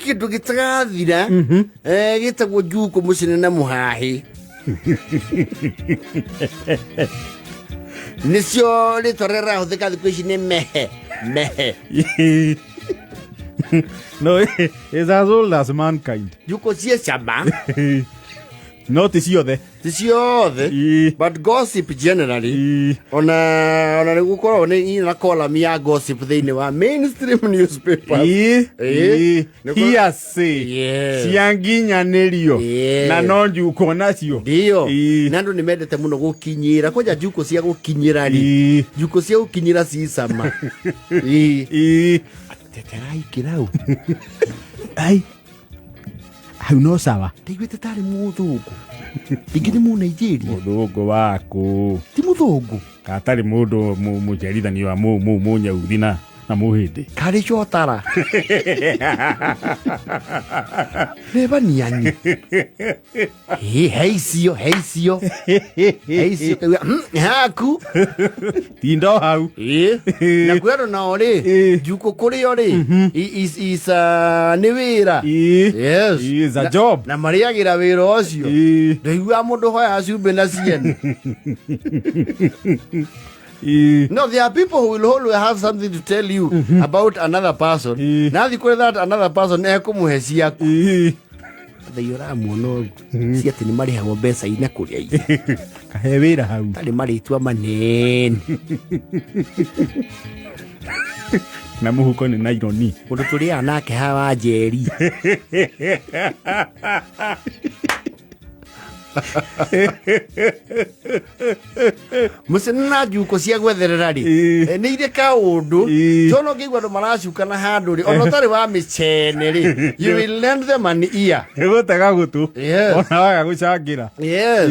Kĩndũ gĩtagathira gĩtagwo njuko mũcine na mũhahĩ. Nĩcio rĩtwa rĩrĩa rĩrahũthĩka thikũ ici nĩ mehe mehe. No, it's as old as mankind. Njuko ciĩ cama. No ti ciothe. Ti ciothe. But gossip generally. Ona nĩ gũkoragwo nĩ ina column ya gossip thĩinĩ wa mainstream newspapers. Hearsay. Cia nginyanĩrio. Na no njuko nacio. Ndio. Na andũ nĩ mendete mũno gũkinyĩra kwanja njuko cia gũkinyĩra rĩ, njuko cia gũkinyĩra ci cama. Teterai kĩrau. Ai. Hau no sawa. Ndaiguĩte tarĩ mũthũngũ. Rĩngĩ nĩ mũnigeria. Mũthũngũ waku. Ti mũthũngũ. Katarĩ mũndũ mũnjiarithanio wa mũnyauthi na mũhĩndĩ. Karĩ cotara. Reba niani. Ĩ, he icio, he icio. He icio. Kaigua, haku. Tindo hau. Ĩ. Na kwĩ andũ nao rĩ, njuko kũrĩ o rĩ, is nĩ wĩra. Yes. Is a job. Na marĩagĩra wĩra ũcio. Ndaiguaga mũndũ hoyaga cumbĩ na ciene. No, there are people who will always have something to tell you about another person. Na thiĩ kũrĩ that another person ekũmũhe ciaku. Thai ũramuona ũguo. Si atĩ nĩ marĩhagwo mbeca ina kũrĩa irio. Kahe wĩra hau. Tarĩ marĩtwa manene. Na mũhuko nĩ naironi. Mũndũ tũrĩaga nake hawa Njeri. Mũcene na njuko cia gwetherera rĩ, nĩ irĩ kaũndũ. Tondũ ũngĩigua andũ maracukana handũ rĩ, ona ũtarĩ wa mĩcene rĩ, you will lend them an ear. Ĩgũtega gũtũ. Yes. Ona waga gũcangĩra. Yes.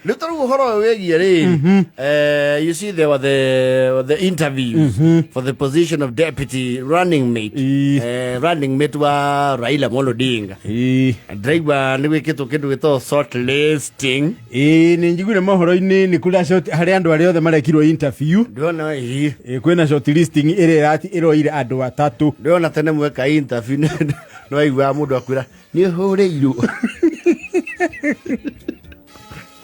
Rĩu ta rĩu ũhoro ũyũ wĩgiĩ rĩ, you see there were the interviews for the position of deputy running mate. Running mate wa Raila Amolo Odinga. Ndĩraigua nĩ gwĩkĩtwo kĩndũ gĩtagwo shortlisting. Ĩĩ, nĩ njiguire mohoro-inĩ nĩ kũrĩa short, harĩ andũ arĩa othe marekirwo interview. Ndĩrona ĩĩ. Kwĩna shortlisting ĩrĩa ĩroire andũ atatũ. Ndĩrona tene mweka interview nĩ waiguaga mũndũ akwĩra nĩ ũhũrĩirwo.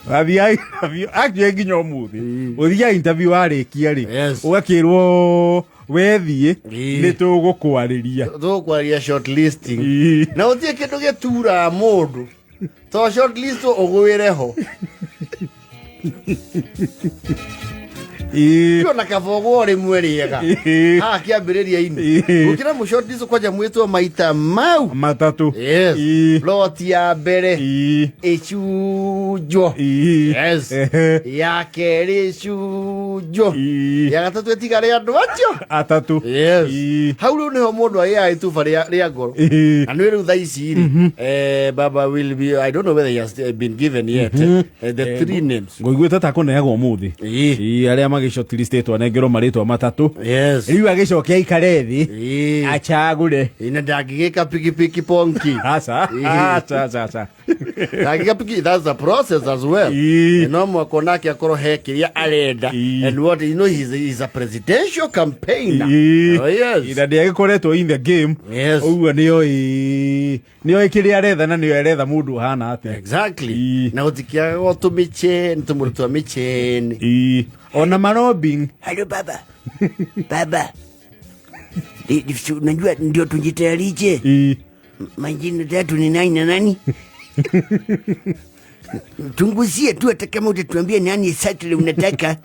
Wathiaga interview, actually nginya ũmũthĩ. Ũthiaga interview warĩkia rĩ, Yes. ũgakĩrwo wethiĩ, nĩ tũgũkwarĩria. Tũgũkwarĩria shortlisting. Na gũtirĩ kĩndũ gĩturaga mũndũ. To shortlist ũgwĩre ho. Ona kabogwo rĩmwe rĩega. Haha kĩambĩrĩria-inĩ. Gũkĩra mũ shortlist kwanja mwĩtwo maita mau. Matatũ. Yes. Lot ya mbere. Ĩcunjwo. Yes. Ya kerĩ ĩcunjwo. Ya gatatũ ĩtigare andũ acio. Atatũ. Yes. Hau rĩu nĩho mũndũ agĩaga ituba rĩa ngoro. Na nĩ rĩu thaa ici rĩ, Baba will be, I don't know whether he has been given yet, the three names. Ngũiguĩte ta kũneagwo ũmũthĩ. Arĩa magĩshortlistĩtwo anengerwo marĩtwa matatũ. Yes. Rĩu agĩcoke aikare thĩ. Acagũre. Na ndangĩgĩka pikipiki ponki. Aca. Aca, aca, aca. Ndangĩgĩka piki, that's the process as well. No mwaka onake akorwo he kĩrĩa arenda. And what you know, he's a presidential campaigner. Oh, yes. Na ndĩagĩkoretwo in the game. Yes. Ũguo nĩoĩ nĩoĩ kĩrĩa aretha na nĩoĩ aretha mũndũ ũhana atĩa. Exactly. Na gũtikĩagaga tũmĩcheni, tũmũndũ twa mĩcheni. Ona marobing. Hello baba. Baba. Unajua ndio tujitayarishe. Majina tatu ni nani na nani? Tunguzie tu hata kama utatuambia nani exactly unataka.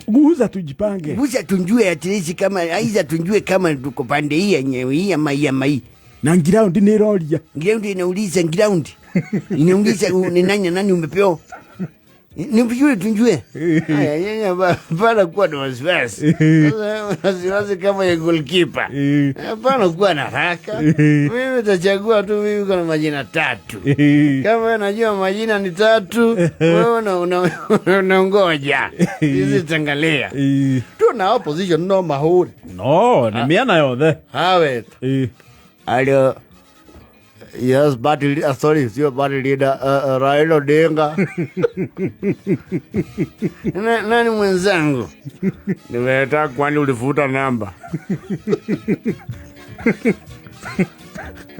Guza tujipange. Guza tunjue at least kama aiza tunjue kama tuko pande hii yenye hii ama hii ama hii. Na ground ni iroria. Ground inauliza ground. Inauliza ni nani na nani umepewa. Ni vizuri tunjue. Haya, yeye hapana kuwa na wasiwasi. Sasa, wasiwasi kama ya goalkeeper. Hapana kuwa na haraka. Mimi nitachagua tu, mimi kuna majina tatu. Kama wewe unajua majina ni tatu, wewe unaongoja. Sisi tutaangalia. Tuna opposition no mahuri. No, ni miana yothe. Hawe. Alo. Yes, party sorry, sio party leader, Raila Odinga. Nani mwenzangu? Nimetaka kwani ulifuta namba?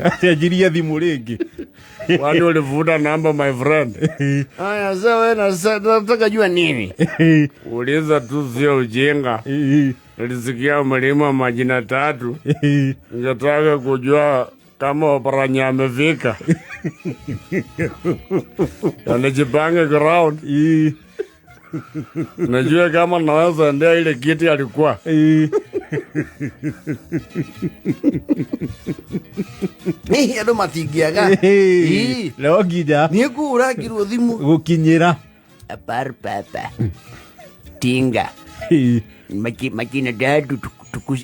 Acenjirie thimũ rĩngĩ. Kwani ulivuta namba my friend? Aya, sasa wewe nataka jua nini? Uliza tu, sio ujinga. Nilisikia mlima majina tatu, ningetaka kujua kama Oparanya amefika. Na nijipange ground, najue kama naweza endea ile kiti alikuwa. Andå matingiaga. No nginya Nä kå rangirwo thimå gũkinyĩra. Apar papa tinga majina tatu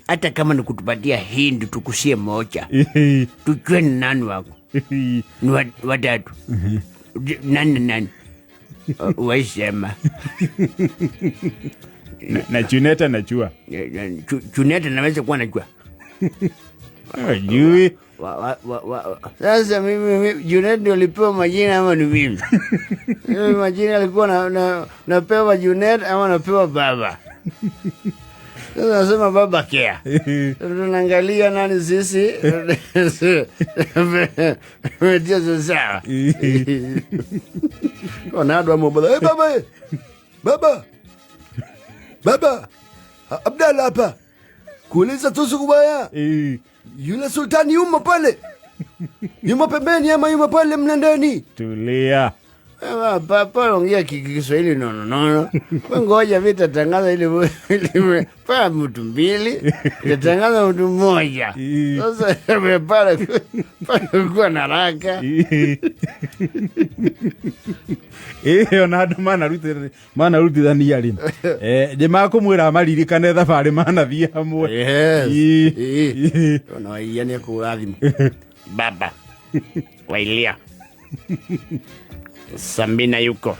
hata kama ni kutupatia hindi tukusie moja tujue ni nani wako ni watatu. Nani na nani waisema. Na Chuneta najua. Chuneta naweza kuwa najua. Jui. Sasa mimi Junet ndio alipewa majina ama ni mimi? Mimi majina alikuwa napewa Junet ama napewa baba. Sasa nasema baba kea. Tunaangalia nani sisi. Metia sawa. Onadwa mbaba. Eh, baba. Eh. Baba. Baba. Abdalla hapa. Kuuliza tu sikubaya. Yule sultani yumo pale. Yumo pembeni ama yumo pale mnandani? Tulia. Papa ongea Kiswahili nono nono. We ngoja mimi tatangaza ile ile pa mtu mbili, tatangaza mtu mmoja. Sasa pale pale kuwa na haraka. Ona andå manarutithania rä nä makå mwä ra maririkane thabarä manathiä hamwe. Yes. Ona wailia ni kura thimu. Baba wailia Sabina yuko.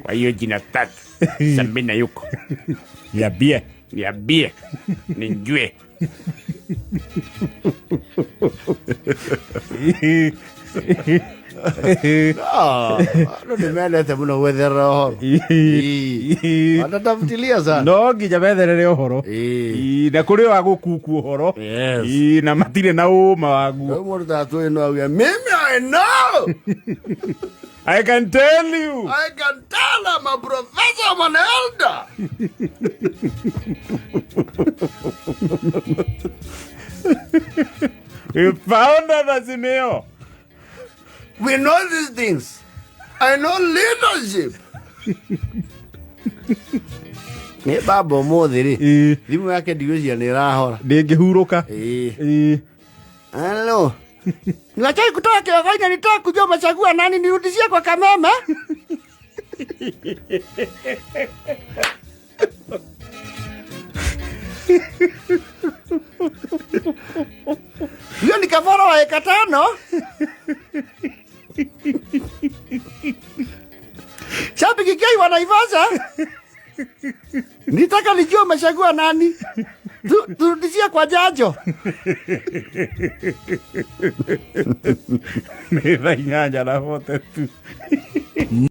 Kwa hiyo jina tatu Sabina yuko. Niambie. Niambie nijue. Ah, no nimeleta muno gwetherera ũhoro. Watatafutilia sana. No nginya metherere å horo na kå rä o agå kuku å horo. Yes. Na matirä na å ma waguo. Rĩu mũndũ ta tũĩ no auge, mimi I know. I can tell you. I can tell I'm a professor, I'm an elder. We found out Azimio. We know these things. I know leadership. Nĩ baba ũmũthĩ rĩ, thimũ yake ndigwĩciria nĩ ĩrahora. Ndĩngĩhurũka. Hello. Niwachai kutoka Kirogoini, nitaka kujua umechagua nani nirudishie kwa Kameme. Hiyo ni kafara wa eka 5. Shabiki Kei wa Naivasha. Nitaka nijue umechagua nani. Turudishie kwa Jajo. Nĩ thaa 8:42.